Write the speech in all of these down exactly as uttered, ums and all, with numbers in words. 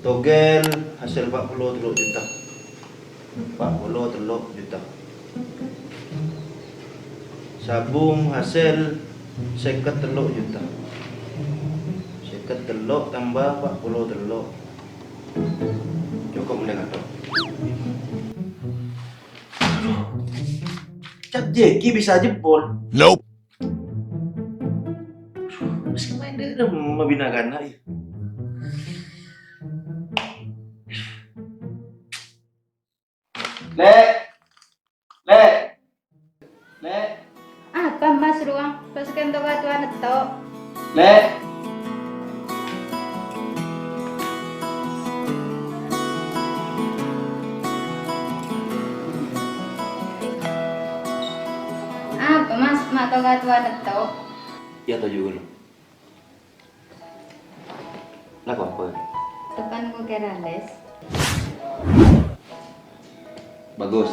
Togel hasèl pa' polo tello' juta. Pa' polo tello' juta. Sabung hasèl sèket tello' juta. Sèket tello' tamba pa' polo tello'. Cokop mending atau. Cap Jeki bisa jebol. Nope. Meskipun main dhe'rem mabinakana, ya. Lè'. Lè'. Lè'. Apa, Mas, rowa? Pas kento katowana to'. Lè'. Apa, Mas, ma' to katowana to'? Ya, to juga lo. Lako apa? Tepan mokèra, Les. Bagus.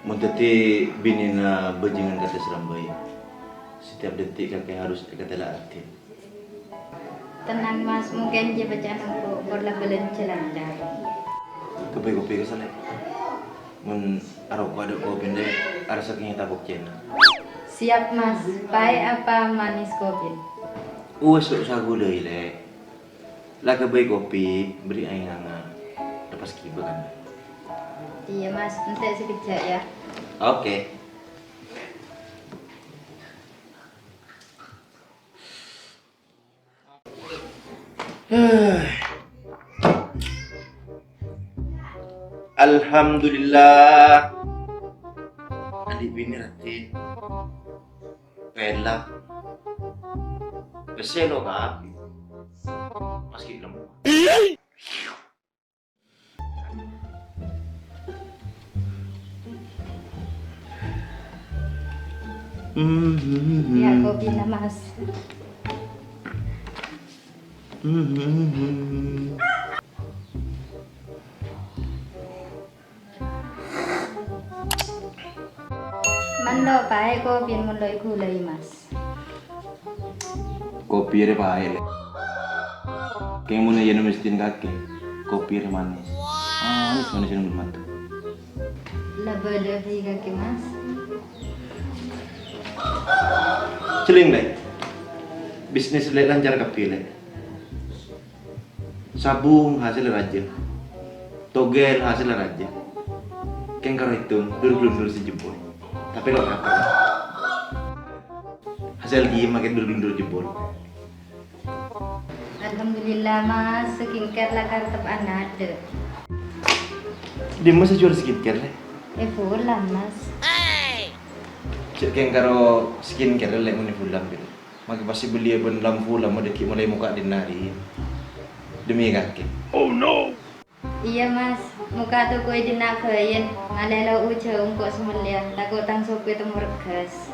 Mon dhâddhi binèna bajingan kata Serambai, setiap detik kakè harus èkatela adil. Tenang, Mas. Mungkin jâ' pacana engko' por la bâlânjhâ lancar. Kabây kopi ka sana. Mon aroko adâ' kopina, arassa kèngèng tabok cèna. Siap, Mas. Paè apa manis kopina? Uwis, ta' osa ghulâi, Lè'. La kabây kopi, bâri' aèng anget. Lepas ghibâ, kan? Iya, Mas. Entè' sakejjhâ', ya. Oke. Alhamdulillah. Andi' binè raddhin. Pèlak. Pèssè lo kabbhi. Pas ghi' lemma. Ya, kopina, Mas. Mènta paè kopi mon lo' èghulâi, Mas. Kopi rè paè, Lè'. Kèng mon iyâ miskin kakè, kopi rè manis. Manis, manis, manis. La bâdâ bhâi kakè, Mas. Cellèng, Lè'. Bisnis Lè' lancar kabbhi, Lè'. Sabung hasèl rajâ. Togel hasèl rajâ. Kèng karo ètong, dur-glundur sè jebol. Tapè lo' rapa. Hasèl ghi' makè dur-glundur jebol. Alhamdulillah, Mas. Skincare la kartep anadâ'. Dimma sè juwâl skincare, Lè'? È Fulam, Mas. Cè' kèng karo skincare, Lè', mon è Fulam, gitu. Makè pas èbelliyâ bân Lam Fulam, ma' dhâggi' molaè mokka' dinna' rèya. Demi kakè. Oh no! Iyâ, Mas. Mokka' toko'è dinna' bhâi, ngalèlo ojhâ engko' sè mellèya, tako' tang sopè ètemmo regghâs.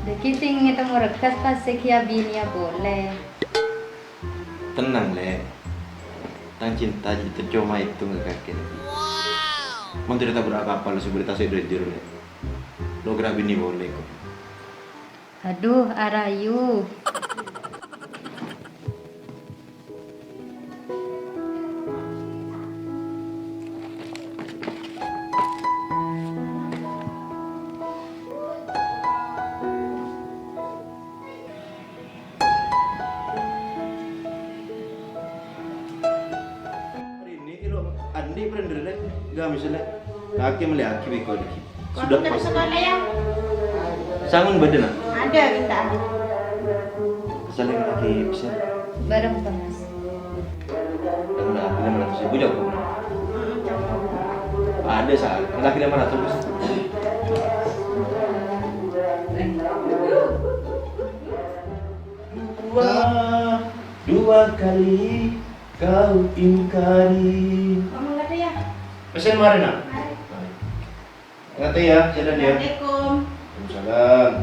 Dhâggi' sè ètemmo regghâs pas sè ghiyâ binèya polè. Tenang, Lè'. Tang cinta jiyâ coma ètong ka kakè. Mon ternyata berapa kapal sè bâri' tasè' dâjâr, Lè'. Lo' kèra binè polè, ko'. Aduh, arayu. Rèn kèlo andi' prèndhârrâ, gâ' misalnya kakè mellèyaghi bengko lagi. Sudah pas. Sekolah ya? Sangon bâdâna? Ada, bisa. Misalnya lagi bisa. Bareng, Mas. Yang mana? Yang mana? Saya punya, Bu. Mm-mm, cakep. Ada, Sa. Lagi lima ratus. Dua, dua kali kau ingkari. Mama nggak ada ya? Pesen mari, Nak. Mari. Ngerti ya, jalan ya. Assalamualaikum. Waalaikumsalam.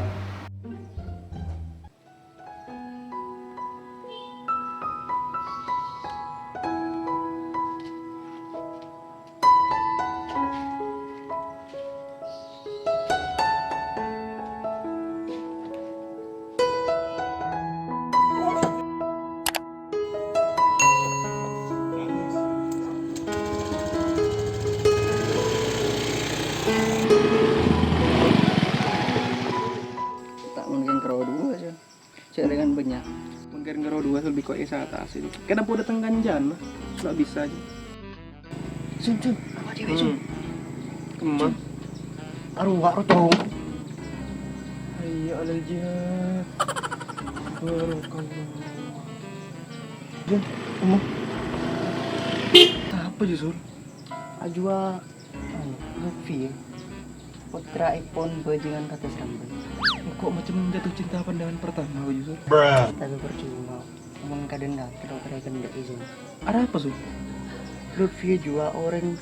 Ta' mungkin karo dua aja. Cek dengan banyak. Mungkin karo dua lebih kok esa atas ini. Kenapa udah tengah jalan? Nggak bisa aja. Sun, Sun, apa cewek, Sun? Hmm. Kemma? Arowa, ro, tong. Hayya 'alal jihad. Barakallah. Jun, Umar. Apa, Jun? Ajuwa, anu, Lutfi, ya. Pottraèpon bhâjingan Katès Rambân. Engko' macem jatuh cinta pandangan pertama, Jun. Tapè parcoma. Mon kadhâng kakè lo' karè kendhâ'è, Sun. Arapa, Sun? Lutfi ajuwa orèng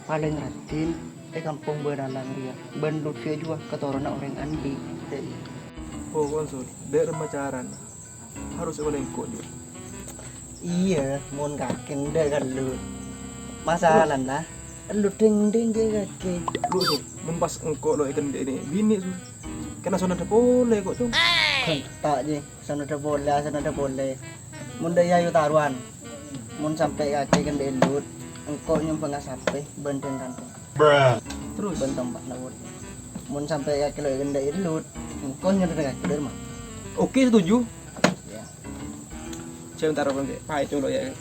palèng raddhin è kampong Bânalang rèya. Bân Lutfi ajuwa katoronna orèng andi'. Poko'en, Sun, dâ' remma carana harus èpalèngko' juwa. Iyâ, mon kakè endâ' kan, Lut. Masalana, Lut dhing-dhing jâ kakè. Lut, Sun, mon pas engko' lo' èkendhâ'è binè', Sun. Kèng asonna dâ' polè ko', Cung. Ghânta', jâ. Sanodda polè, sanodda polè. Mon dâ' iyâ ayo tarowan. Mon sampè' kakè kendhâ'è Lut, engko' nyombhângnga sapè bân dhâng kanto. Terros? Bân tompa'na polè. Mon sampè' kakè lo' èkendhâ'è Lut, engko' nyombhângnga kakè dâ' remma. Oke, setuju. Ya. Saya bentar, Bang. Pahit dulu ya.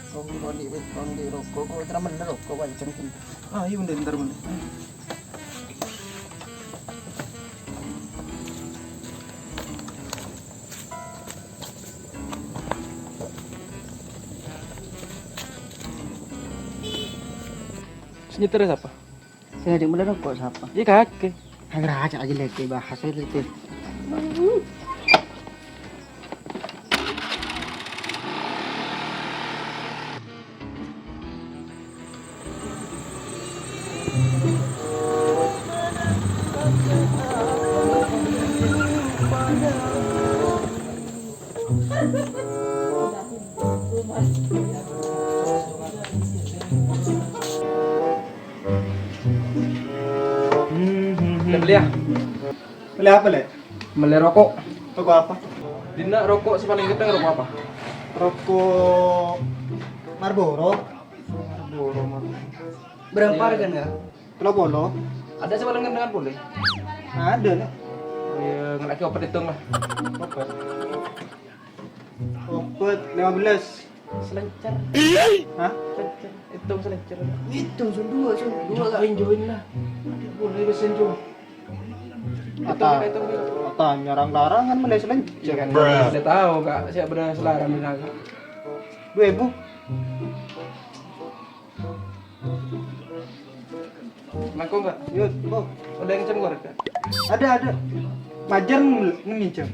Kong, kong di, kong di roko', kok terang bener roko', Bang. Ah, iya, bentar, bentar, bentar. Sè nyetir sapa? Sè ngajhâk mellè roko' sapa? Iyâ kakè. Ayo, raja aja lagi bahas aja lagi. Mellè, ya? Mellè apa, Lè'? Mellè roko'. Roko' apa? Dinna' roko' sè palèng ghentheng roko' apa? Roko' Marlboro. Marlboro, Marlboro. Berapa harganya? Tello polo. Ada sè palèng ghentheng polè? Ada, Lè'. Oh, iya, ngenna'aghi opet ètong, lah. Opet. Opet lima belas. Selencer. Hah? Selencer. Ètong selencer. Ètong, Sun, dua, Sun. Dua, Kak. Join, join lah. Aduh, boleh pesen, Jung. Ata, ètong, ètong, ètong. Ata nyarang larangan mellè selencer. Iya kan, udah tahu, Kak. Siapa benar selarang di naga. Dua ribu. Langkong, Kak? Yud, oh. Ada yang ngèncèn korek, Kak? Ada, ada. Majar nginjam.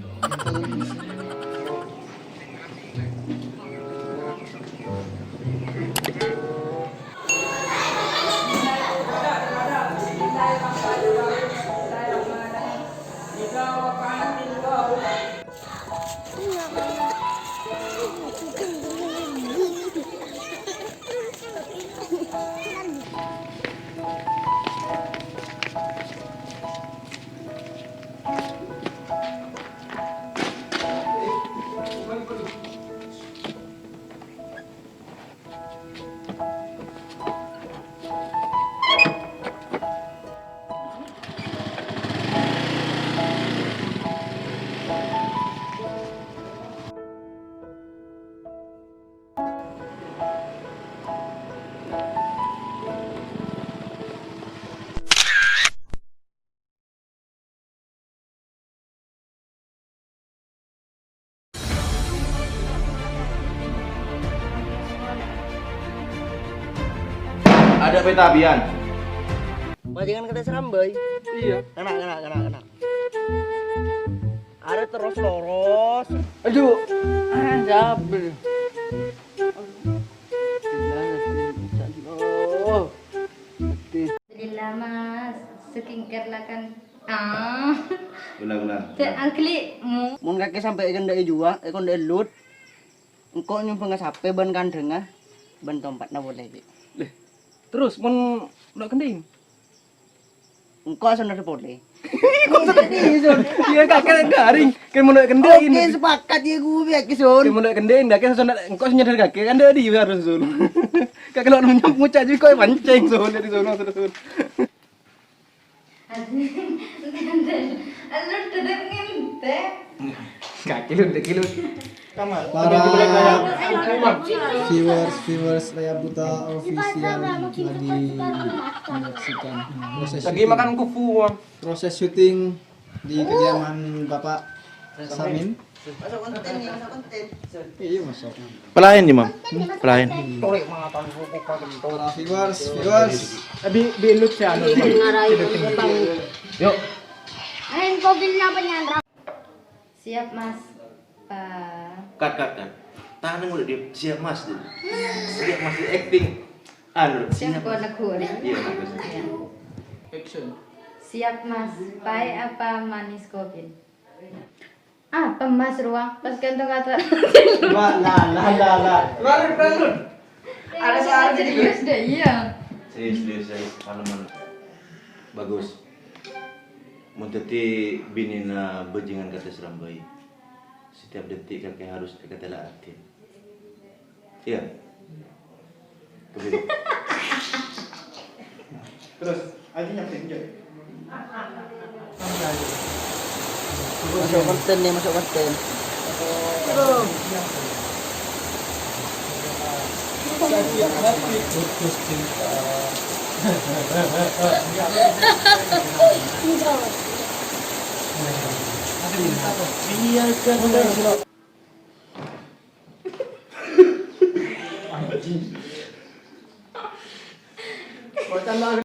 Ada pènta biyân. Bajingan kata serambai. Iya. Kena, kena, kena, kena. Arep terus lurus. Aduh. Ah, jabel. Oh. Alhamdulillah, Mas. Skincare lah kan. Ah. Ulang, ulang, cek ulang. Angkli mu. Mon kakè sampè' èkendhâ'i jhuwa, èkondhâ'i lut. Engko' nyombhângnga sapè bân kandhângnga, bân tompatna polè, Ki. Lè, terros mon lo' kendhing? Engko' asonat polè. Kok sedih, Sun? Iyâ, kakè garing. Kan mon lo' kendhing. Oke, sepakat ya gue, ya, Ki, Sun. Kan mon lo' kendhing, kakè asonat engko' sè nyadhâr kakè. Kan dâ' iyâ harus, Sun. Kakè lo' ngucap jhuko' pancèng, Sun, dâri sono terros, Sun. Enten, enten. Lu tetep ngentè. Kaki lu, kaki lu. Para viewers, viewers Layar Buta Official lagi menyaksikan proses syuting. Lagi makan kufu, Bang. Proses syuting di kediaman Bapak Samin. Masuk konten nih, masuk konten. Iya, masuk. Pelayan, Imam. Pelayan. Para viewers, viewers. Abi, bilut sih, anu. Ngarai Bang. Yuk. Main mobilnya penyandra. Siap, Mas. Pa. Cut, cut, cut. Tahan dulu dia. Siap, Mas, dulu. Siap, Mas, acting. Anu, siap, siap, Mas. Negor. Iya, bagus. Iya. Action. Siap, Mas. Pahit apa manis kopi? Apa, Mas, ruang pas gantung kata. Wah, lah, lah, lah, lah. Lalu, lalu. Ada saat serius deh, iya. Serius, serius, serius. Maleman. Bagus. Mon dhâddhi binèna bajingan kata serambai, setiap detik kakè harus èkatela adil. Iya. Begitu. Terros, ayo nyampe, nyampe. Masuk konten nih, masuk konten. Putus cinta. Iya, kan.